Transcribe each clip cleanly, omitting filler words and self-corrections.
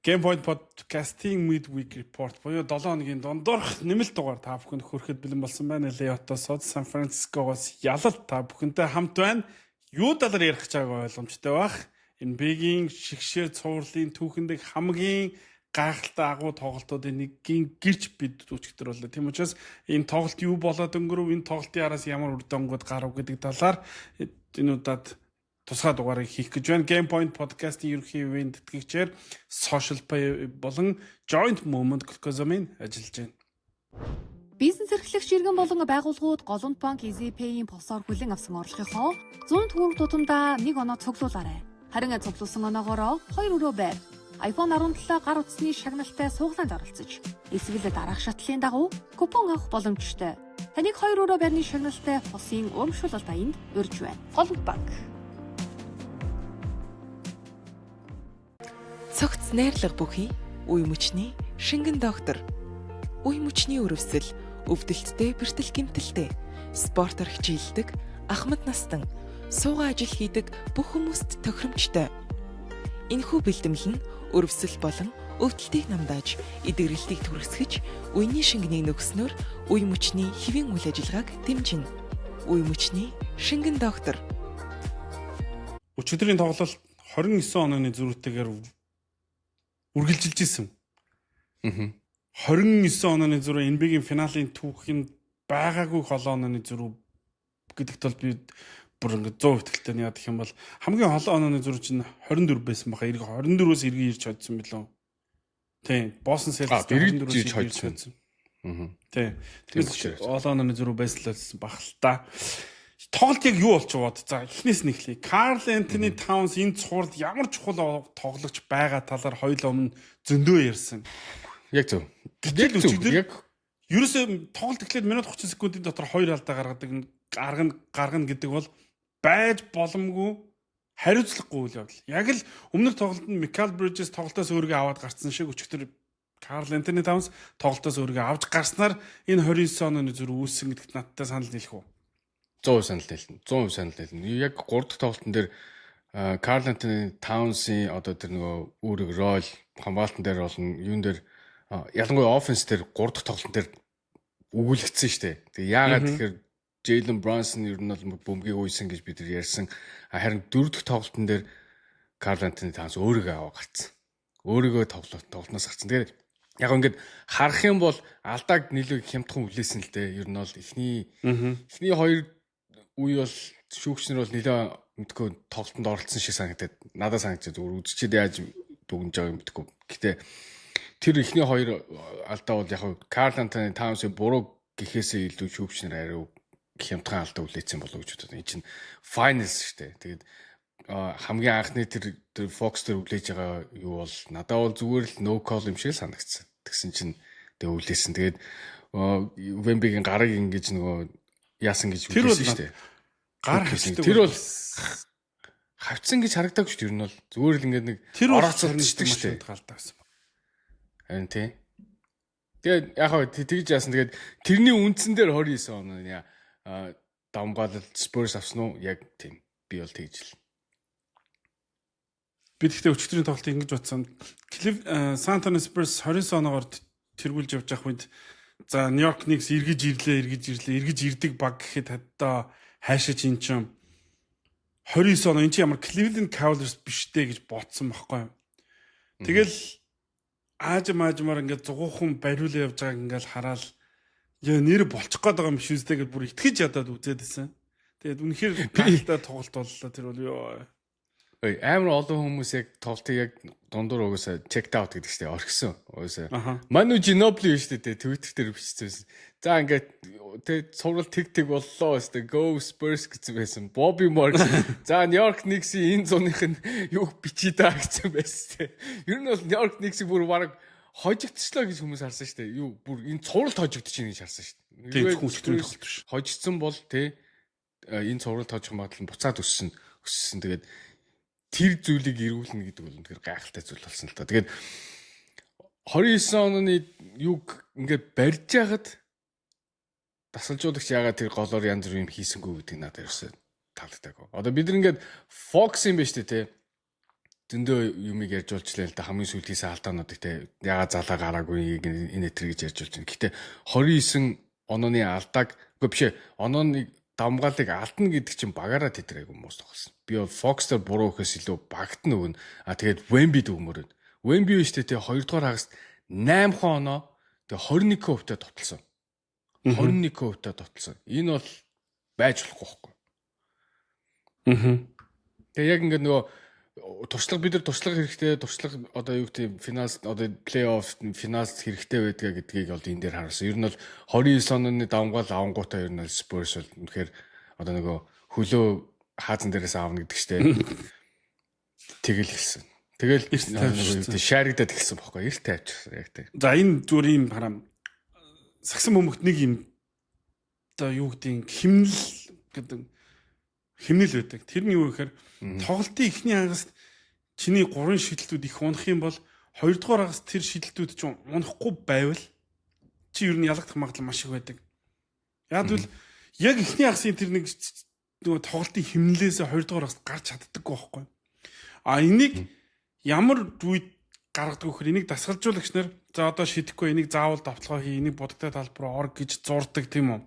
Game Point Podcast-ийн Midweek Report буюу 7 хоногийн дундуурх нэмэлт дугаар та бүхэнд хүрэхэд бэлэн болсон байна. LA хотоос Сан Францискогоос ялалт та бүхэнтэй хамт байна. Юу талаар ярих гэж байгааг ойлгомжтой байх. NBA-гийн шигшээ цувралын түүхэндээ хамгийн гайхалтай агуу тоглолтуудын нэггийн гэрч бид өчигдөр боллоо. Тийм учраас энэ тоглолт юу болоод өнгөрөв, энэ тоглолтын араас ямар үр дүнгууд гарав гэдэг талаар энэ удаад тусгай дугаарыг хийх гэж байна. Game Point podcast-ийн ерөнхий ивээн тэтгэгчээр Social Pay болон Joint Movement Glucosamine ажиллаж байна. Бизнес эрхлэгч иргэн болон байгууллагууд Голомт банк EasyPay-ийн POS-оор хүлээн авсан орлогынхоо 100 төгрөг тутамдаа нэг оноо цуглуулаарай. Харин цуглуулсан оноогоороо хоёр өрөө байр, iPhone 17 гар утасны шагналтай сууглаанд оролцож, эсвэл дараах шатлалын дагуу купон авах боломжтой. Таныг хоёр өрөө байрны шагналтай POS-ын урамшуулалт аянд урьж байна. Голомт банк. Цогц найрлага бүхий үе мөчний шингэн доктор. Үе мөчний өрөвсөл, өвдөлттэй бэртэл гэмтэлтэй, спортоор хичээлдэг, ахмад настан, суугаа ажил хийдэг бүх хүмүүст тохиромжтой. Энэхүү бэлтгэл нь өрөвсөл болон өвдөлтийг намдааж, эдгэрэлтийг түргэсгэж, үений шингэнийг нөхснөөр үе мөчний хэвийн үйл ажиллагааг дэмжинэ. Үе мөчний шингэн доктор. Өчигдрийн тоглолт 29 онооны зөрүүтэйгээр үргэлжилж исэн. 29 онооны зөрүү NBA-гийн финалийн түүхэнд байгаагүй холоо онооны зөрүү гэдэгт бол би бүр ингээд 100% итгэлтэй нь яа гэх юм бол хамгийн холоо онооны зөрүү чинь 24 байсан баха. Эрг 24-өөс эргэн ирж хоцсон билүү. Тийм. Boston Celtics 24-өөс ирж хоцсон. Тийм. Тэгэхээр олон онооны зөрүү байсан л байсан бах л та. Тоглолт яг юу болчихвод? За эхнээс нь эхлэе. Карл Энтони Таунс энэ цувралд ямар чухал тоглогч байгаа талаар хоёул өмнө зөндөө ярьсан. Яг зөв. Гэтэл өчигдөр яг ерөөсөө тоглолт эхлээд минут 30 секундын дотор хоёр алдаа гаргадаг арга нь гаргана гэдэг бол байж боломгүй хариуцлагагүй үйл явдал. Яг л өмнөх тоглолтод Микал Бриджес тоглолтоос өөрийгөө аваад гарцсан шиг өчигдөр Карл Энтони Таунс тоглолтоос өөрийгөө авч гарснаар энэ 29 онооны зөрүү үүссэн гэдэгт надтай санал нийлэх үү? 100% санал нийлнэ. 100% санал нийлнэ. Яг 3 дахь тоглолтын дээр Карл Антони Таунсын одоо тэр нөгөө үүрэг рол хамгаалтан дээр болон юун дээр ялангуяа offense дээр 3 дахь тоглолтын дээр өгүүлэгдсэн шүү дээ. Тэгээ яагаад тэгэхээр Джейлен Бронсон ер нь бол бөмбөгийг уйсан гэж бид нар ярьсан. Харин 4 дахь тоглолтын дээр Карл Антони Таунс өөрийгөө аваа гарцсан. Өөрийгөө тоглолтноос гарцсан. Тэгээд яг ингээд харах юм бол алдааг нэлээд хямдхан хүлээсэн л дээ. Ер нь бол эхний хоёр үе бол шүүгчнэр бол нэлээд мэдгүй тоглолтод оролцсон шиг санагдаад надад санагдчихад зүгээр үзчихэд яаж дүгнж байгааг мэдгүй. Гэтэ тэр эхний хоёр алдаа бол яг Карл Антони Таунсын буруу гэхээсээ илүү шүүгчнэр ариу хямдхан алдаа хүлээсэн болов уу гэж бодод. Энэ чинь finals шүү дээ. Тэгээд хамгийн анхны тэр Fox дээр хүлээж байгаа юу бол надад бол зүгээр л no call юм шиг санагдсан. Тэгсэн чинь тэгээ хүлээсэн. Тэгээд Wemby-гийн гарыг ингэж нөгөө яасан гэж хүлээсэн шүү дээ. Гар хавцдаг. Тэр бол хавцсан гэж харагдаагүй шүү дээ. Ер нь бол зүгээр л ингээд нэг орооцолдчихдаг шүү дээ. Галдаа байсан. Харин тий. Тэгээд яг хаа тэгж яасан. Тэгээд тэрний үндсэн дээр 29 оноо давмгаалал Spurs авсан уу? Яг тийм. Би бол тэгж л. Би тэгтээ өчигдрийн тоглолтыг ингэж бодсон. San Antonio Spurs 29 оноогоор тэргүүлж явж явах үед за New York Knicks эргэж ирлээ, эргэж ирдэг баг гэхэд одоо хайшаач эн чинь 29 оноо эн чинь ямар Cleveland Cavaliers биш дээ гэж бодсон байхгүй юу. Тэгэл аажмаар ингээд зугуухан бариулаа явж байгааг ингээд хараал яа нэр болчих гээд байгаа юм биш үстэй гэж бүр итгэж ядаад үзээд исэн. Тэгээд үнэхээр гайхалтай тоглолт боллоо тэр бол ёо. Ой амар олон хүмүүс яг тоглолтыг яг дундуур угаасаа checked out гэдэг чинь орхисон. Угаасаа Manu Ginobili шүү дээ Twitter дээр бичсэн байсан. За ингээд тэ цуврал тэг тэг боллоо өстэй go Spurs гэсэн байсан. Bobby Marks за New York Knicks-ийн энэ зуных нь юу бичий даа гэсэн байсан. Ер нь бол New York Knicks-ийг бүр бараг хожигдчихлоо гэж хүмүүс харсан шүү дээ. Юу бүр энэ цувралд хожигдчих чинь гэж харсан шүү дээ. Тийм зөвхөн өчигдрийн тоглолт биш. Хожигдсан бол тэ энэ цувралд хожих магадлал нь буцаад өссөн. Тэгээд тэр зүйлийг эргүүлнэ гэдэг бол үнэхээр гайхалтай зүйл болсон л та. Тэгээд 29 онооны юг ингээд барьж яхад дасгалжуулагч яагаад тэр голоор янз бүр юм хийсэнгүй гэдэг надад ерөөсөө таалагдаагүй. Одоо бид нар ингээд Fox юм байна шүү дээ, тэ. Зөндөө юмыг ярьж болчлаа л да, хамгийн сүүлд хийсэн алдаануудыг те, ягаад залаа гараагүй, энэ тэр гэж ярьж болж байна. Гэхдээ 29 онооны алдааг, үгүй биш ээ, онооны давмгаалыг алдна гэдэг чинь багаараа тэд айгу муус тоглосон. Би бол Fox дээр буруу өгөхөөс илүү багт нь өгнө. А тэгээд Wemby өгмөр байна. Wemby шүү дээ, те, 2 дугаар хагаст 8 оноо, тэгээ 21% та товтлсон. 21% та товтлсон. Энэ бол байж болохгүй байхгүй. Тэгээ яг ингээд нөгөө туршлага, бид нар туршлага хэрэгтэй, туршлага одоо юу гэдэг, финал, одоо плей-офф, финалд хэрэгтэй байдгаа гэдгийг бол энэ дээр харуулсан. Ер нь бол 29 онооны давмгаал авангуудаа ер нь бол Spurs бол үнэхээр одоо нөгөө хөлөө хаазан дээрээс аавна гэдэг штэ. Тэгэл хэлсэн. Тэгэл шааригдаад эхэлсэн бохгүй. Эрт тавьчихсан яг тийм. За, энэ зүгээр юм харам. Сагсан бөмбөгт нэг юм одоо юу гэдгийг химнэл гэдэг химнэл байдаг. Тэр нь юу гэхээр тоглолтын эхний хагаст чиний гурван шидэлтүүд их унах юм бол хоёрдугаар хагаст тэр шидэлтүүд чинь унахгүй байвал чи ер нь ялагдах магадлал маш их байдаг. Яг л яг эхний хагасын тэр нэг нөгөө тоглолтын химнэлээс хоёрдугаар хагаст гарч чаддаггүй байхгүй. А энийг ямар үед гаргадаг вэ гэхээр энийг дасгалжуулагч нар за одоо шидэхгүй, энийг заавал давталгаа хий, энийг будагтай талбар руу ор гэж зурдаг, тийм үү?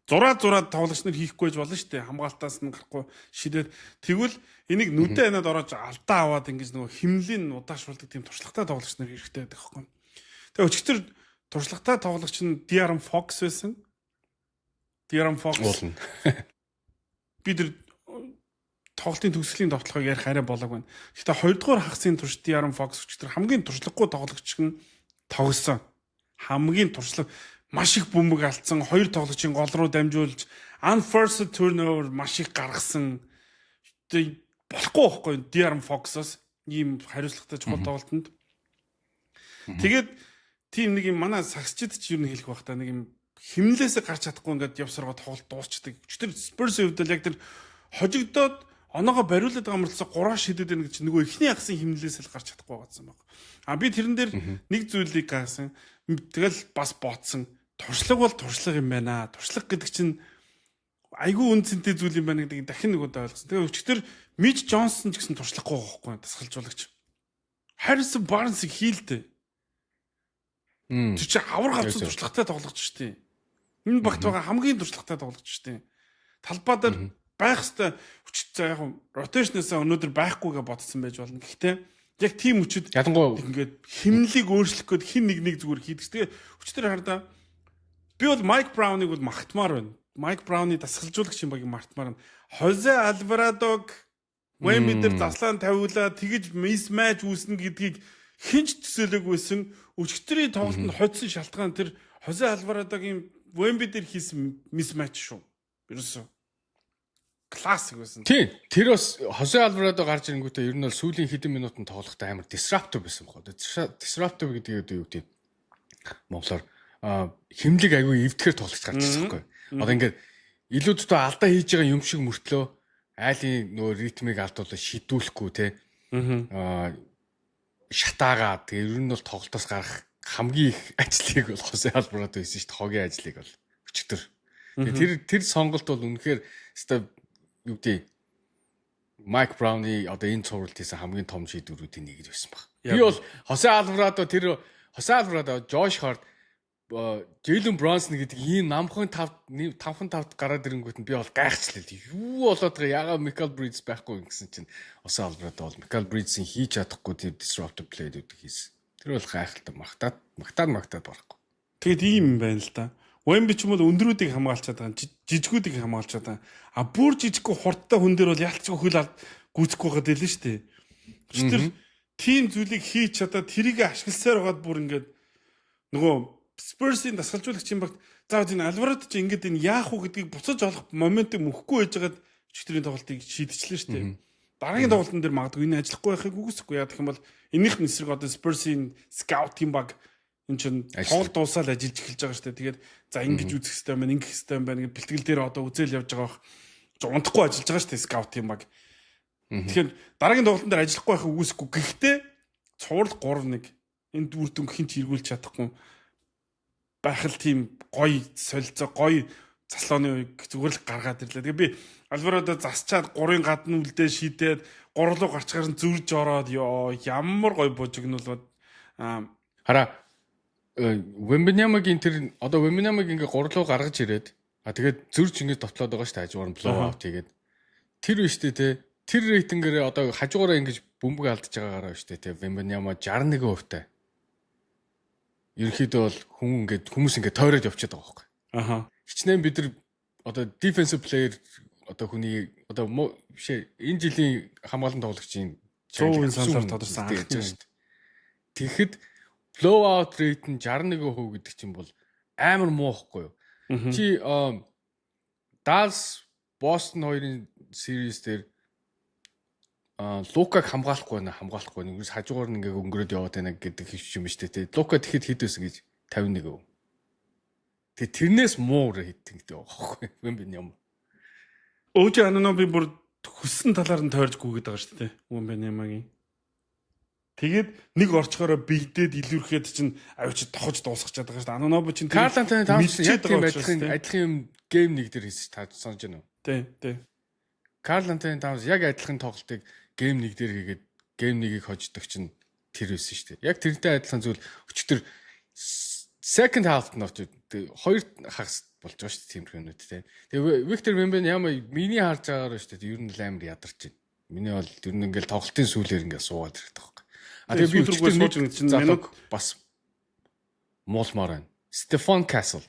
Зураад зураад тоглогч нар хийхгүй байж болно шүү дээ. Хамгаалтаас нь гарахгүй шидээд, тэгвэл энийг нүдэн анаад орож алдаа аваад ингэж нөгөө химнэлийн удаашруулдаг тийм туршлагатай тоглогч нар хэрэгтэй байдаг байхгүй. Тэгээ өчигдөр туршлагатай тоглогч нь De'Aaron Fox байсан. De'Aaron Fox. Би тэр тоглолтын төгсгөлийн довтлогыг ярих арай болоог байна. Гэхдээ хоёрдугаар хагасын турш De'Aaron Fox өчигдөр хамгийн туршлагагүй тоглогч нь тоглосон. Хамгийн туршлага, маш их бөмбөг алдсан, хоёр тоглогчийн гол руу дамжуулж unforced turnover маш их гаргасан. Тэгээ болохгүй байхгүй De'Aaron Fox-оос ийм хариуцлагатай чухал тоглолтод. Тэгээд тийм нэг юм манай сагсчид ч юу нэг хэлэх бах та, нэг юм химнэлээсээ гарч чадахгүй ингээд явсаргаа тоглолт дуусчдаг. Тэр Spurs-ийн хувьд бол яг тэр хожигдоод оноогоо бариулаад байгаа мөртлөө 3 шидэд байна гэж нөгөө эхний хагасан химнэлээс л гарч чадахгүй байгаадсан баг. А би тэрэн дээр нэг зүйлийг гайхсан. Тэгэл бас бодсон. Туршлага бол туршлага юм байна. Туршлага гэдэг чинь айгүй үн цэнтэй зүйл юм байна гэдгийг дахин нэг удаа ойлгосон. Тэгээ өчигдөр Мич Джонсон ч гэсэн туршлагагүй байхгүй дасгалжуулагч. Харрисон Барнсыг хийлдэ. Тэр чинь авар гавцсан туршлагатай тоглогч шүү дээ. Энэ багт байгаа хамгийн туршлагатай тоглогч шүү дээ. Талбай дээр байх хэвээр хүч, за яг rotation ээс өнөөдөр байхгүйгээ бодсон байж болно. Гэхдээ яг тийм хүчит ялангуяа ингээд химнэлийг өөрчлөх гээд хин нэг нэг зүгээр хийдэг. Тэгээ өчигдөр хардаа би бол Майк Брауныг бол магтмаар байна. Майк Брауны дасгалжуулагч юм багийг мартмаар байна. Хозе Альварадог Вемби дээр заслаан тавиулаа тэгэж mismatch үүснэ гэдгийг хэн ч төсөөлөөгүйсэн. Өчигдрийн тоглолтод хоцсон шалтгаан тэр Хозе Альварадогийн Вемби дээр хийсэн mismatch шүү. Ерөөсөө классик байсан. Тийм. Тэр бас Хосе Альварадо гарч ирэнгүүтээ ер нь бол сүүлийн хэдэн минутанд тоглохдоо амар disruptive байсан бохоо. Disruptive гэдэг одоо юу гэдэг монголоор химнэлийг айгүй эвдэхээр тоглож гарч ирсэн байхгүй. Одоо ингээд илүү дутуу алдаа хийж байгаа юм шиг мөртлөө айлын нөгөө ритмийг алдуулаа шидүүлэхгүй те. Шатаагаа тэгээ ер нь бол тоглолтоос гарах хамгийн их ажлыг бол Хосе Альварадо хийсэн шүү дээ. Хогийн ажлыг бол өчигдөр. Тэр тэр сонголт бол үнэхээр өстой юу гэдэг, Майк Брауны одоо энэ цувралд хийсэн хамгийн том шийдвэрүүдийн нэг л байсан баг. Би бол Хосе Альварадо, тэр Хосе Альварадо, Жош Харт, Джейлен Бронсон гэдэг ийм намхан тав тавхан тавд гараад ирэнгүүт нь би бол гайхчлаа. Юу болоод байгаа, ягаад Микал Бриджс байхгүй гэсэн чинь Хосе Альварадо бол Микал Бриджсийн хийж чадахгүй тэр disruptive play-үүдийг хийсэн. Тэр бол гайхалтай, магтаад магтаад магтаад барахгүй. Тэгэд ийм юм байна л да. Wemby ч юм бол өндрүүдийг хамгаалчаад байгаа, жижигүүдийг хамгаалчаад байгаа. А бүр жижиггүй хурдтай хүн дээр бол ялцгүй хөл гүйцэхгүй байгаад байлаа шүү дээ. Тэр тийм зүйлийг хийж чадаад тэрийг ашигласаар байгаад бүр ингээд нөгөө Spurs-ийн дасгалжуулагчийн багт за энэ Альварадо чи ингээд энэ яах вэ гэдгийг буцаж олох моментум өгөхгүй байжгаад өчигдрийн тоглолтыг шийдчихлээ шүү дээ. Дараагийн тоглолтын дээр магадгүй энэ ажиллахгүй байхыг үгүйсэхгүй. Яа гэх юм бол энийх нь эсрэг одоо Spurs-ийн scout-ийн баг энэ чинь тоглолт дуусаад ажиллаж эхэлж байгаа шүү дээ. Тэгээд за ингэж үзэх хэрэгтэй байна, ингэх хэрэгтэй байна гэж бэлтгэл дээр одоо үзэл явж байгаа бах. Унтахгүй ажиллаж байгаа шүү дээ scout-ийн баг. Тэгэхээр дараагийн тоглолтын дээр ажиллахгүй байхыг үгүйсэхгүй. Гэхдээ цуврал 3-1, энэ үр дүн хэн ч эргүүлж чадахгүй байх л тийм гоё солилцоо, гоё Заслооны үеиг зүгээр л гаргаад ирлээ. Тэгээ би Альварадо засчаад 3-ын гадна үлдээ шидээд 3 руу гарчгаар нь зөрж ороод, ёо, ямар гоё бужигнуулаад. Хараа, Вембеньямагийн тэр одоо Вембеньямаг ингээ 3 руу гаргаж ирээд, а тэгээд зөрж ингэ довтлоод байгаа шүү дээ, хажуугаар нь blow out хийгээд. Тэр биш үү те, тэр рейтингээрээ одоо хажуугаараа ингэж бөмбөг алдаж байгаагаараа биш үү те, Вембеньяма 61% тай. Ерөнхийдөө бол хүн ингээд хүмүүс ингээд тойроод явчихад байгаа байхгүй. Хичнээн бид нар одоо defensive player одоо хүний одоо биш энэ жилийн хамгаалан тоглогчийн 100% саналаар тодорсон анхны шүү дээ. Тэгэхэд blowout rate нь 61% гэдэг чинь бол амар муу ихгүй юу? Чи Dallas Boston хоёрын series дээр Лукаг хамгаалахгүй байна, хамгаалахгүй байна. Үгүйс хажуугаар нь ингээ өнгөрөөд яваад байна гэдэг хэвч юм шүү дээ. Лука тэгэхэд хэд байсан гэж, 51%. Тэгээ тэрнээс муу рейтингтэй байгаа байхгүй юу? Би юм. OG Anunoby бүр хүссэн талаар нь тойрж гүгээд байгаа шүү дээ. Вембеньямагийн. Тэгээд нэг орчхороо бигдээд илүүрхэд чинь авчи тохож дуусгах чаддаг шүү дээ. Anunoby чинь Карл Антони Таунс яг тийм адилхан юм game 1 дээр хийсэн, та санаж байна уу? Тий. Карл Антони Таунс яг адилхан тоглолтыг game 1 дээр хийгээд game 1-ийг хождог чинь тэр байсан шүү дээ. Яг тэрнтэй адилхан зүйл өчтөр second half нь очиж хоёр хагас болж байгаа шүү дээ, тиймэрхүү юмнууд те. Тэгээ Виктор Вембеньяма миний харж байгаагаар шүү дээ, ер нь л амар ядарч байна. Миний бол ер нь ингээл тоглолтын сүүлээр ингээл суугаад ирдэг байхгүй. А тэгээ би өчтөр сууж ирэх чинь минут бас муулмаар байна. Стефан Касл.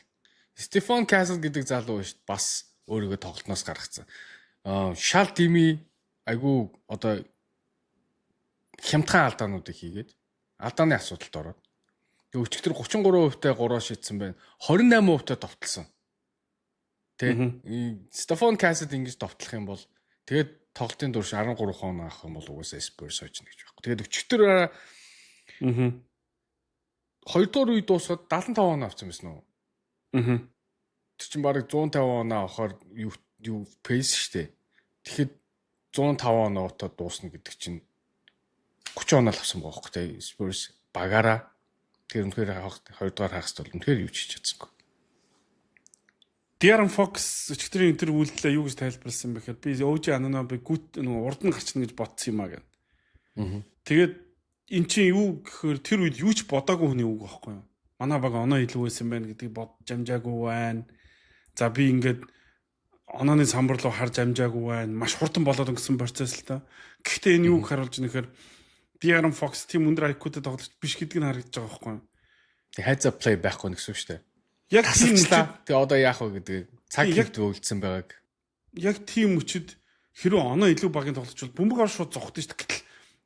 Стефан Касл гэдэг залуу шүү дээ, бас өөрийгөө тоглолтноос гаргацсан. Аа, шал дими айгу одоо хямдхан алдаануудыг хийгээд алдааны асуудалд ороод. Тэгээ өчигдөр 33% тай 3 шидсэн байна. 28% тай довтлсон. Тэ. Стефан Касл ингэж довтлох юм бол тэгээд тоглолтын турш 13 хоног авах юм бол угаасаа Spurs хожно гэж байхгүй. Тэгээд өчигдөр хоёрдугаар үе дуусгаад 75 оноо авсан байсан уу? Аа. Тэр чинь бараг 150 оноо авахаар юу pace штэ. Тэгэхэд 105 оноотой дуусна гэдэг чинь 30 оноо л авсан байгаа байхгүй те. Spurs багаараа тэр үнэхээр хоёрдугаар хагаст бол үнэхээр юу ч хийж чадсангүй. De'Aaron Fox өчигдрийн тэр үйлдэлээ юу гэж тайлбарласан бэ гэхээр би OG Anunoby гүт нөгөө урд нь гарчна гэж бодсон юм а гэн. Тэгээд эн чинь юу гэхээр тэр үед юу ч бодоогүй хүний үг байхгүй юу? Манай баг оноо илүү байсан байна гэдгийг бодож амжаагүй байна. За, би ингээд онооны самбар руу харж амжаагүй байна. Маш хурдан болоод өнгөрсөн процесс л та. Гэхдээ энэ юуг харуулж байна гэхээр De'Aaron Fox тийм өндөр IQ-тэй тоглогч биш гэдгийг нь харагдаж байгаа байхгүй юу? Heads up play байхгүй нэгсэн шүү дээ. Яг тийм мөчид тэгээ одоо яах вэ гэдэг цаг хэвд өвлөдсөн байгааг. Яг тийм мөчид хэрвээ оноо илүү багийн тоглогч бол бөмбөг ор шууд зогтсон шүү дээ. Гэтэл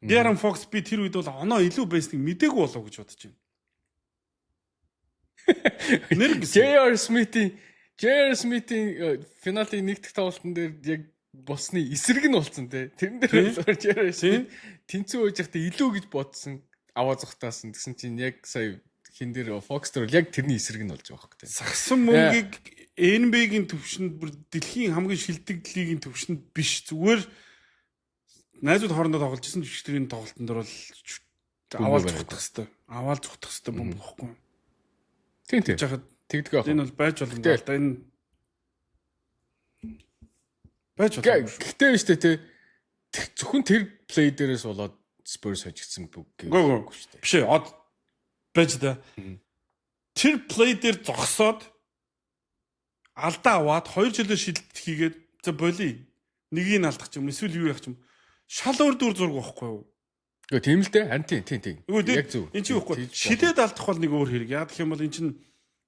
De'Aaron Fox би тэр үед бол оноо илүү байсныг мдээгүй болов гэж бодож байна. Нэр J.R. Smith-ийн финалын нэг дэх тоглолтын дээр яг болсны эсрэг нь болсон те. Тэрэн дээр болохоор J.R. Smith тэнцүү байж байхдаа илүү гэж бодсон, аваа зогтаасан. Тэгсэн чинь яг сая хин дээр, Fox дээр бол яг тэрний эсрэг нь болж байгаа байхгүй те. Сагсан мөнгийг NBA-гийн төвшөнд, бүр дэлхийн хамгийн шилдэг лигийн төвшөнд биш, зүгээр найзууд хоорондоо тоглож исэн өчигдрийн тоглолтын дээр бол аваад зугтах хэвээр. Аваад зугтах хэвээр бөмбөг байхгүй. Тийм. Жахад Тэгдэг байх. Энэ бол байж боломжтой л да, энэ байж боломжтой. Гэхдээ биш үү те. Зөвхөн тэр play дээрээс болоод Spurs хожигдсан Үгүй үгүй. шүү дээ. Биш ээ, од байж да. Тэр play дээр зогсоод алдаа аваад хоёр жилээр шилдэлт хийгээд за боли нэгийг нь алдах ч юм, эсвэл юу яах ч юм. Шал өөр дүр зураг байхгүй юу? Үгүй, тийм л дээ. Харин тийм. Үгүй, Яг зөв. энэ чинь үгүй. Шидэд алдах бол нэг өөр хэрэг. Яг гэх юм бол эн чинь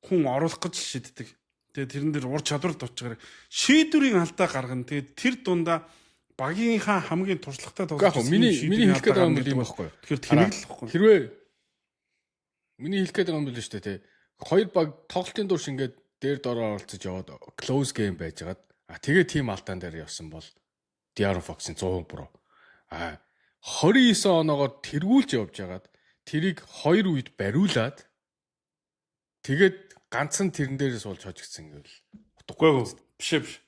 хүн оруулах гэж л шиддэг. Тэгээ тэрэн дээр ур чадвар дутж байгаа. Шийдвэрийн алдаа гаргана. Тэгээ тэр дундаа багийнхаа хамгийн туршлагатай Үгүй, яг миний хэлэх гээд байгаа юм бол ийм байхгүй юу? Тэгэхээр тэнэг л байхгүй. Хэрвээ миний хэлэх гээд байгаа юм бол шүү дээ те. Хоёр баг тоглолтын турш ингээд дээр дороо оролцож яваад close game байжгаад, а тэгээ team алдаан дээр явсан бол De'Aaron Fox-ын 100 буруу. А 29 оноогоор тэргүүлж явж хагаад тэрийг хоёр үед бариулаад тэгээд ганцхан тэрэн дээрээс болж хожигдсан гэвэл утгагүй. Биш ээ, биш.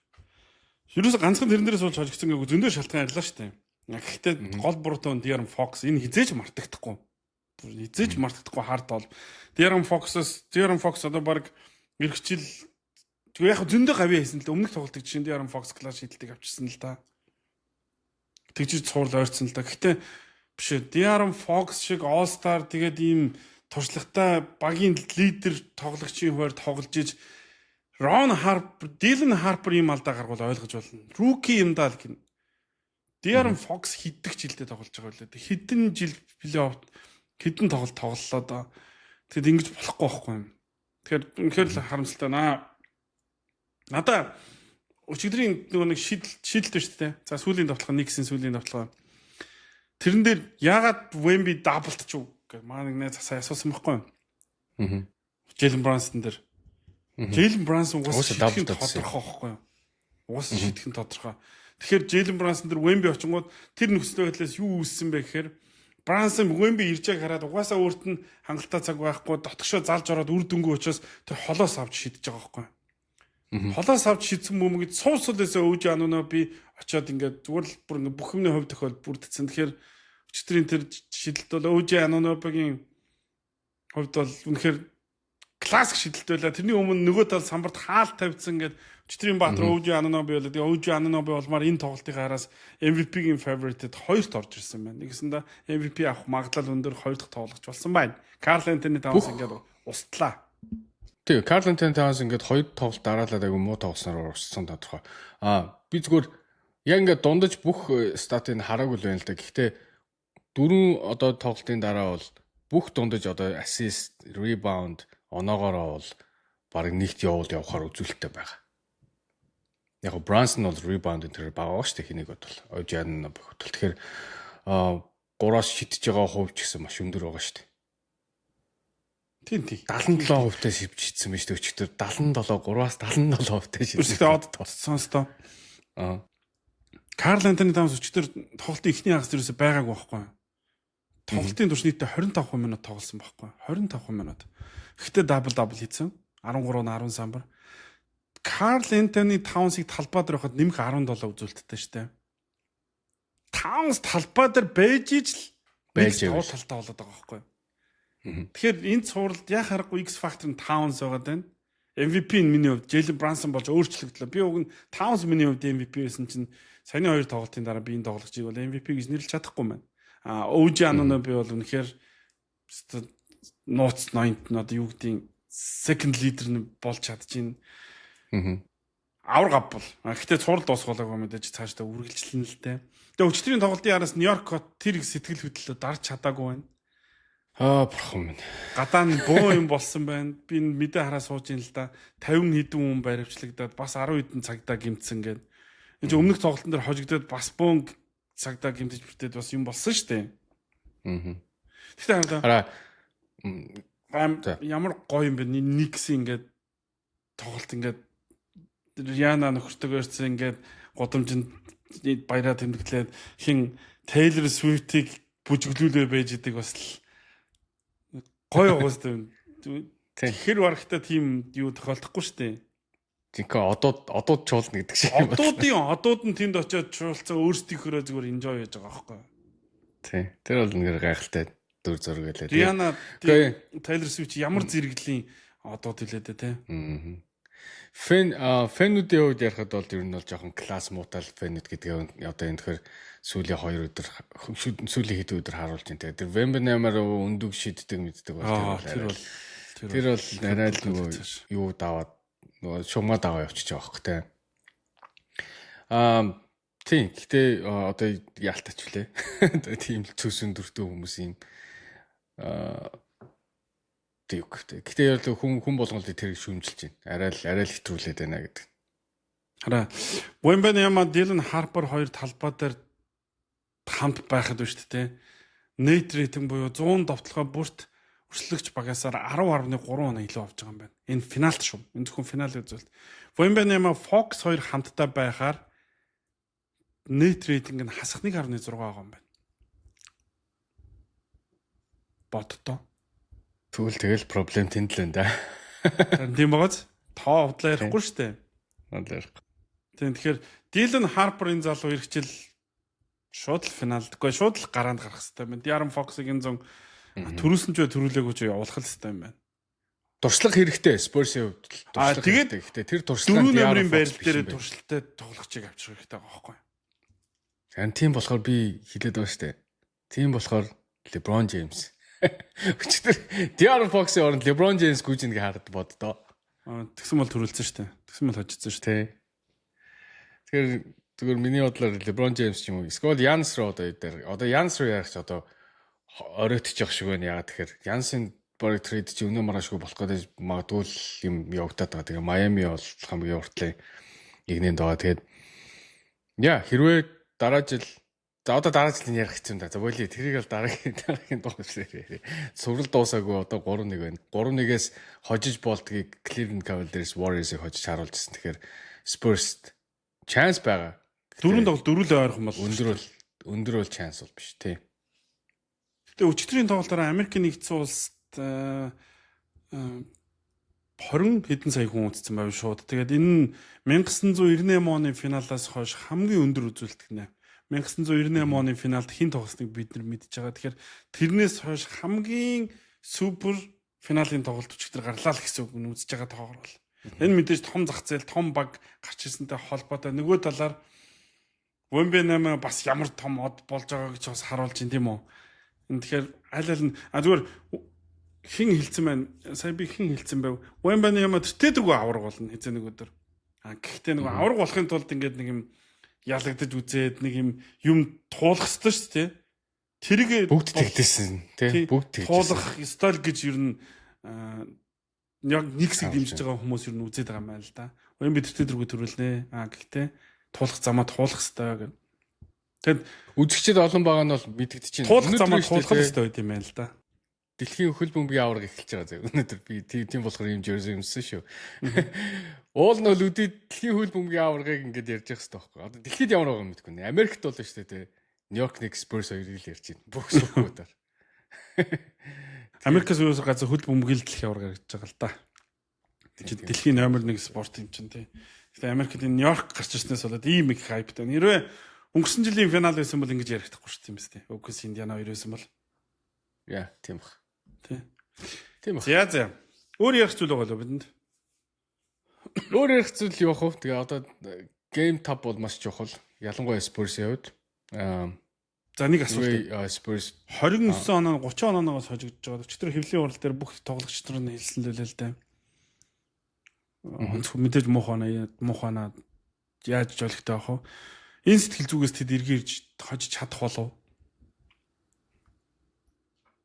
Ерөөсө ганцхан тэрэн дээрээс болж хожигдсан гэвэл зөндөө шалтгаан ярьлаа шүү дээ. Гэхдээ гол буруутай нь De'Aaron Fox, энэ хизээж мартагдахгүй. Хизээж мартагдахгүй хард бол De'Aaron Fox-оос De'Aaron Fox одоо баг эх жил Тэгээ яг зөндөө гавьяа хийсэн л дээ. Өмнөх тоглолтыг жишээ нь De'Aaron Fox clutch шидэлтийг авчирсан л да. Тэгжиж цуврал ойрцсон л да. Гэхдээ биш ээ. De'Aaron Fox шиг All Star, тэгээд ийм туршлагатай багийн лидер тоглогчийн хуваар тоглож иж Рон Харпер, Дилан Харпер ийм алдаа гаргуул ойлгож болно. Rookie юм даа л гин. De'Aaron Fox хэдэх жилдээ тоглож байгаа үлээ. Хэдэн жил плей-офф, хэдэн тоглолт тоглолоо доо. Тэгэд ингэж болохгүй байхгүй юм. Тэгэхээр үнэхээр л харамсалтай наа. Надаа өчигдрийн нөгөө нэг шийдэлт шүү дээ. За, сүүлийн довтлогоо, Knicks-ийн сүүлийн довтлогоо. Тэрэн дээр яагаад Wemby double-дч гэх маа нэг найз асаа асуусан байхгүй юу? Аа. Jalen Brunson дээр. Jalen Brunson угаасаа double шийдэх нь тодорхой байхгүй юу? Угаасаа шийдэх нь тодорхой. Тэгэхээр Jalen Brunson дээр Wemby очингууд тэр нөхцөл байдлаас юу үүссэн бэ гэхээр Brunson Wemby ирж байгааг хараад угаасаа өөрт нь хангалттай цаг байхгүй, дотгошоо залж ороод үр дүнгүй учраас тэр холоос авч шидэж байгаа байхгүй юу? Холоос авч шидсэн бөмбөгийг суу сулээсээ OG Anunoby очиод ингээд зүгээр л бүр ингээд бүх юмны хувь тохиол бүрдсэн. Тэгэхээр өчигдрийн тэр шидэлт бол OG Anunoby-гийн хувьд бол үнэхээр классик шидэлт байлаа. Тэрний өмнө нөгөө тал самбарт хаалт тавьсан гээд өчигдрийн баатар OG Anunoby байлаа. Тэгээ OG Anunoby болмаар энэ тоглолтын хараас MVP-гийн favorite-д хоёрт орж ирсэн байна. Нэгсэндээ MVP авах магадлал өндөр хоёр дахь тоглогч болсон байна. Карл Антони Таунс ингээд устлаа. Тий, Карл Антони Таунс ингээд хоёр тоглолт дараалал айгу муу тоглосноор урссан тодорхой. Аа, би зүгээр яг ингээд дундаж бүх stat-ыг хараагүй л байна л да. Гэхдээ дөрвөн одоо тоглолтын дараа бол бүх дундаж одоо assist, rebound, оноогоороо бол баг нэгт явуул явахаар үзүүлэлттэй байгаа. Яг го Брансон бол rebound энэ төр бага байгаа шүү дээ, хэнийг бодвол. OG Anunoby бодвол. Тэгэхээр гураас шидэж байгаа хувь ч гэсэн маш өндөр байгаа шүү дээ. Тийм тийм. 77% таа шидсэн байж шүү дээ өчигдөр, 77, 3-аас 77% таа шидсэн. Өчигдөр од сонстоо. Аа. Карл Антони Таунс өчигдөр тоглолтын эхний хагас ерөөсөй байгаагүй байхгүй. Тоглолтын турш нийтдээ 25 минут тоглосон байхгүй. 25 минут. Гэхдээ double double хийсэн. 13 10 самбар. Карл Антони Таунсыг талбай дээр байхад нэмэх 17 үзүүлэлттэй шүү дээ. Таунс талбай дээр байж иж л Байж байж байвал. талтай болоод байгаа байхгүй. Тэгэхээр энэ цувралд яг харахгүй X factor нь Towns байгаад байна. MVP нь миний хувьд Jalen Brunson болж өөрчлөгдлөө. Би уг нь Towns миний хувьд MVP байсан чинь саяны хоёр тоглолтын дараа би энэ тоглогчийг бол MVP гэж нэрлэж чадахгүй байна. А OG Anunoby бол үнэхээр нууц ноёнт нь, одоо юу гэдгийг, second leader нь болж чадчихээн. Авар гав бол. Гэхдээ цуврал дуусгалаагүй мэдээж цаашдаа үргэлжлэнэ л дээ. Тэгээ өчигдрийн тоглолтын араас Нью-Йорк хот тэр их сэтгэл хөдлөлөө дарж чадаагүй байна. Аа, бурхан минь. Гадаа нь бөө юм болсон байна. Би энэ мэдээ хараа сууж ин л да. 50 хэдэн хүн баривчлагдаад, бас 10 хэдэн цагдаа гэмтсэн гээд. Энэ чинь өмнөх тоглолтын дээр хожигдоод бас бөөн цагдаа гэмтэж бүртээд бас юм болсон шүү дээ. Гэхдээ хараа Хараа ямар гоё юм бэ? Никс ингээд тоглолт ингээд Риана нөхөртөөгөө ирсэн, ингээд гудамжинд баяраа тэмдэглээд, хин Тейлор Свифтийг бүжиглүүлээ байж идэг, бас л гоё угаас тийм. Тэр барагта тийм юу тохиолдохгүй шүү дээ. Жинхэнэ одууд чуулна гэдэг шиг юм. Одууд нь тэнд очиод чуулцаа, өөрсдийнхөөрөө зүгээр enjoy хийж байгаа байхгүй. Тий. Тэр бол нэг гайхалтай дүр зураг байлаа. Риана, Тейлор Свифт ямар зэрэглэлийн одууд илээ дээ, тий. Аа. Fan-үүдийн хувьд ярихад бол ер нь бол жоохон класс муутай fan-үүд гэдгээ одоо энэ тэгэхээр сүүлийн 2 өдөр, сүүлийн хэдэн өдөр харуулж байна. Тэгээ тэр Wembanyama өндөг шиддэг мэддэг бол тэр бол арай л нөгөө юу даваад, нөгөө шугамаа даваа явчихж байгаа байхгүй, те. Аа, тийм. Гэтэ одоо яалтач үлээ. Тийм л цөс өндөртөө хүмүүс юм тийм. Гэтэ яг хүн хүн болгон л тэрийг шүүмжилж байна. Арай л хэтрүүлээд байна гэдэг. Хараа. Wembanyama, Dylan Harper хоёр талбай дээр хамт байхад байна шүү дээ. Net rating буюу 100 довтлогоо бүрт өрсөлдөгч багасаар 10.3 оноо илүү авч байгаа юм байна. Энэ финалт шүү. Энэ зөвхөн финал үзүүлэлт. Wembanyama, Fox хоёр хамтдаа байхаар net rating нь хасах 1.6 байгаа юм байна. Боддоо. Тэгвэл тэгэл проблем тэнд л байна да. Харин тийм байгааз тоо авдлаа ярихгүй шүү дээ. Авдлаа ярихгүй. Тийм, тэгэхээр Dylan Harper энэ залуу ирэх жил шууд л финалд, үгүй, шууд л гараанд гарах хэрэгтэй байна. De'Aaron Fox-ыг энэ зун төрүүлсэн ч бай, төрүүлээгүй ч явуулах л хэрэгтэй юм байна. Туршлага хэрэгтэй Spurs-ийн хувьд л туршлага тэгээд хэрэгтэй. Гэхдээ тэр туршлага Дөрөв нь номерын De'Aaron Fox байрал биш дээр юм байна. туршилттай тоглогчийг авчрах хэрэгтэй байгаа байхгүй. Харин тийм болохоор би хэлээд байгаа шүү дээ. Тийм болохоор LeBron James. Өчигдөр De'Aaron Fox-ийн оронд LeBron James гүйж нэг хараад боддоо. Тэгсэн бол төрүүлсэн шүү дээ. Тэгсэн бол хожигдсон шүү дээ. Тэ. Тэгэхээр зүгээр миний бодлоор LeBron James ч юм уу эсвэл Giannis руу одоо дээр одоо Giannis руу ярих ч одоо оройтчих шиг байна. Яагаад тэгэхээр Giannis-ын бараг trade чи өнөө маргаашгүй болох гэдэг магадгүй л юм явагдаад байгаа. Тэгээ Майами бол хамгийн уртлын игнэнд байгаа. Тэгээд яа, хэрвээ дараа жил, за, одоо дараа жилийн ярих хэцүү юм да. За, боли тэрийг бол дараагийн дугаар яриа. Сурал дуусаагүй, одоо 3-1 байна. 3-1-ээс хожиж болдгийг Cleveland Cavaliers Warriors-ыг хожиж харуулж ирсэн. Тэгэхээр Spurs chance байгаа. Дөрөв тоглолт дөрвөлөө ойрхон бол өндөр бол chance бол биш, тий. Гэтэ өчигдрийн тоглолтоор Америкийн нэгдсэн улсад 20 хэдэн сая хүн үзсэн байв шууд. Тэгээд энэ нь 1998 оны финалаас хойш хамгийн өндөр үзүүлэлт гинэ. 1998 оны финалд хэн тоглосныг бид нар мэдж байгаа. Тэгэхээр тэрнээс хойш хамгийн супер финалийн тоглолт өчигдөр гарлаа л гэсэн үг нь үзэж байгаа тоогоор бол. Энэ мэдээж том зах зээл, том баг гарч ирсэнтэй холбоотой. Нөгөө талаар Wembanyama бас ямар том од болж байгааг ч бас харуулж байна, тийм үү? Энэ тэгэхээр аль аль нь зүгээр хэн хэлсэн байна? Сая би хэн хэлсэн байв? Wembanyama тэр тэргүй авраг болно хэзээ нэг өдөр. Гэхдээ нөгөө авраг болохын тулд ингээд нэг юм ялагдаж үзээд нэг юм юм туулах ёстой шүү дээ. Тэрийг Бүгд тэгдээсэн тий. Бүгд тэгжсэн. Туулах ёстой л гэж ер нь яг Knicks-ийг дэмжиж байгаа хүмүүс ер нь үзээд байгаа юм байна л да. Уян бид тэр тэргүй төрүүлнэ. Гэхдээ туулах замаа туулах ёстой гэх. Тэгэд Үзэгчид олон байгаа нь бол мэдэгдэж байна. туулах замаа Өнөөдөр туулах шүү дээ, ёстой байт юм байна л да. Дэлхийн хөл бөмбөгийн аварга эхэлж байгаа зэ. Өнөөдөр би тийм болохоор юм jersey өмссөн шүү. Уул нь бол өдөө дэлхийн хөл бөмбөгийн аваргыг ингээд ярьж явах хэрэгтэй байхгүй. Одоо дэлхийд ямар байгаа юм мэдэхгүй. Америкт бол шүү дээ, тий. Нью-Йорк Knicks, Spurs хоёрыг л ярьж байна. Бүх сүхүүдээр. Америкаас юусаа газар хөл бөмбөгийн дэлхийн аварга гэж байгаа л да. Чи дэлхийн номер 1 спорт юм чинь, тий. Гэтэ Америкт энэ Нью-Йорк гарч ирснээс болоод ийм их hype тай. Хэрвээ өнгөрсөн жилийн финал байсан бол ингэж ярихдаггүй шүү дээ, тийм үстэй. OKC Индиана хоёр байсан бол. Яа, тийм бах. Тий. Тийм бах. За. Өөр ярих зүйл байгаа л бидэнд? Өөр ярих зүйл юу вэ? Тэгээ одоо game 5 бол маш чухал. Ялангуяа Spurs-ийн хувьд. За, нэг асуулт. Spurs 29 оноо 30 оноогоос хожигдож байгаа. Өчигдөр хэвлэлийн хурал дээр бүх тоглогч нар нь хэлсэн л үлээ л дээ. Онцгой мэдээж муухай оноо яаж жолигтой байх вэ? Энэ сэтгэл зүгээс тэд эргээ ирж хожиж чадах болов?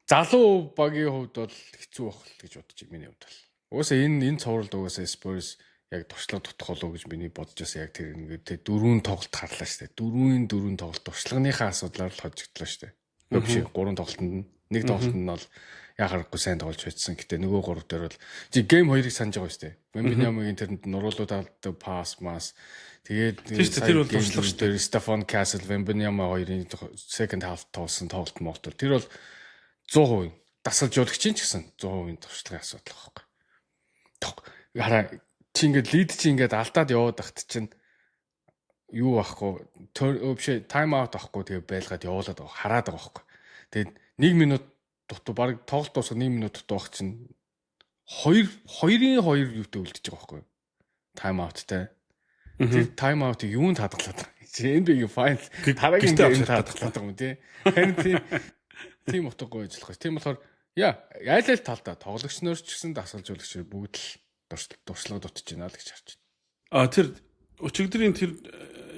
Залуу багийн хувьд бол хэцүү байх л гэж бодож байна, миний хувьд бол. Угаасаа энэ цувралд угаасаа Spurs яг туршлага дутах болов гэж миний бодож байсан, яг тэр ингээд тэ дөрвөн тоглолт харлаа шүү дээ. Дөрвөн дөрвөн тоглолт туршлагынхаа асуудлаар л хожигдлоо шүү дээ. Үгүй биш, гурван тоглолтод нь, нэг тоглолтод нь бол яа харахгүй сайн тоглож байсан. Гэтэ нөгөө гурав дээр бол чи game 2-ыг санаж байгаа шүү дээ. Wembanyama-гийн тэрэнд нуруулууд алддаг пас мас. Тэгээд Тийм шүү дээ, тэр бол туршлага шүү дээ. Stephon Castle, Wembanyama хоёрын second half тоглосон тоглолт молт. Тэр бол 100% дасгал жуулагчийн ч гэсэн 100% туршлагын асуудал байхгүй. Хараа, чи ингээд lead чи ингээд алдаад яваад тахт чинь юу байхгүй, биш, time out авахгүй, тэгээ байлгаад явуулаад байгаа, хараад байгаа байхгүй. Тэгээд 1 минут дутуу, баг тоглолт дуусах 1 минут дутуу байх чинь 2 2-ын 2 юутай үлдчихэж байгаа байхгүй. Time out тай. Тэр time out ыг юунд хадгалаад байгаа юм? Чи NBA-ийн final дараагийн гэртээ game авч хадгалаад байгаа юм, тий. Харин тийм утгагүй ажиллах. Тийм болохоор яа, аль аль талдаа тоглогч нар ч гэсэн дасгалжуулагч нар бүгд л туршлага дутж байна л гэж харж байна. Тэр өчигдрийн тэр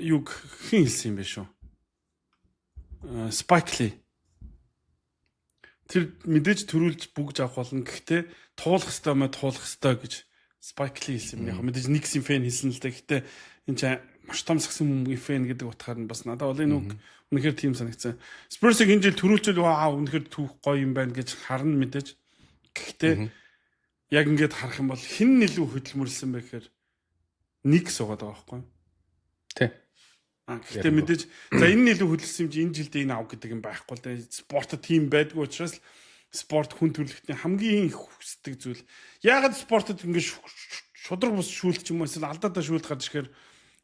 юг хэн хэлсэн юм бэ шүү? Spike Lee. Тэр мэдээж төрүүлж бүгж авах болно. Гэхдээ туулах ёстой маа туулах ёстой гэж Spike Lee хэлсэн юм. Яг мэдээж Knicks-ийн fan хэлсэн л дээ. Гэхдээ энэ чинь маш том сагсан бөмбөгийн fan гэдэг утгаар нь бас надад бол энэ үг үнэхээр тийм санагдсан. Spurs-ыг энэ жил төрүүлчихвэл ваа, үнэхээр түүх гоё юм байна гэж харна мэдээж. Гэхдээ яг ингээд харах юм бол хэн нь илүү хөдөлмөрлсөн бэ гэхээр Knicks суугаад байгаа байхгүй юу? Тий. Гэхдээ мэдээж за энэ нь илүү хөдөлсөн юм чи энэ жилдээ энэ ав гэдэг юм байхгүй л дээ. Спортод тийм байдгүй учраас спорт хүн төрөлхтний хамгийн их хүсдэг зүйл. Яагаад спортод ингээд шудраг бус шүүлт ч юм уу эсвэл алдаатай шүүлт гарч ирэхээр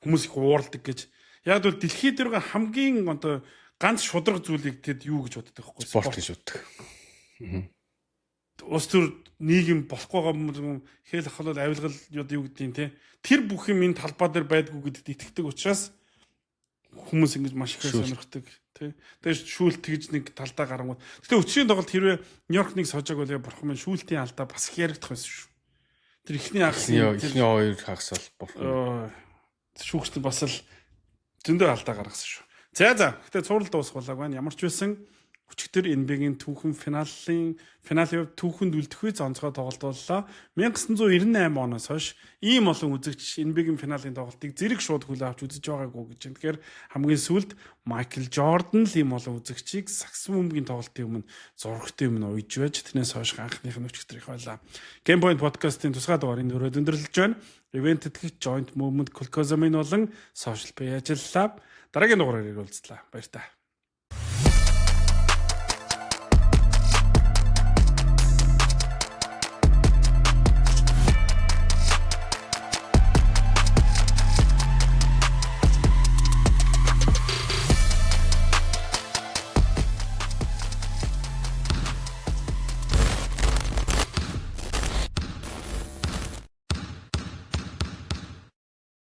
хүмүүс их уурладаг гэж. Яг бол дэлхийд дээр хамгийн одоо ганц шудраг зүйлийг тэд юу гэж боддог вэ? Спорт гэж боддог. Улс төр нийгэм болохгүй байгаа юм хэл ахлал авилгал юу гэдгийг те тэр бүх юм энэ талбай дээр байдгүй гэдэгт итгэдэг учраас хүмүүс ингэж маш их сонирхдаг тий. Тэгээд шүүлт тэгж нэг талдаа гарангууд. Гэтэ өчигдрийн тоглолт хэрвээ Нью-Йорк нэг сожоог бол бурхан минь шүүлтийн алдаа бас их яригдах байсан шүү. Тэр эхний хагас эхний хоёр хагас бол бурхан. Шүүгчд бас л зөндөө алдаа гаргасан шүү. За. Гэтэ цуврал дуусах болоог байна. Ямар ч байсан өчигдөр NBA-гийн түүхэн финалын финалын хувьд түүхэнд үлдэх үе онцгой тоглолт боллоо. 1998 оноос хойш ийм олон үзэгч NBA-гийн финалийн тоглолтыг зэрэг шууд хүлээн авч үзэж байгаагүй гэж. Тэгэхээр хамгийн сүүлд Майкл Жордан л ийм олон үзэгчийг сагсан бөмбөгийн тоглолтын өмнө зурагтын өмнө уйж байж тэрнээс хойш анхных нь өчигдөр их байлаа. Game Point podcast-ын тусгай дугаар энэ өрөөд өндөрлөж байна. Event тэтгэгч Joint Movement Glucosamine болон Social Pay ажиллалаа. Дараагийн дугаараар уулзлаа. Баяр таа.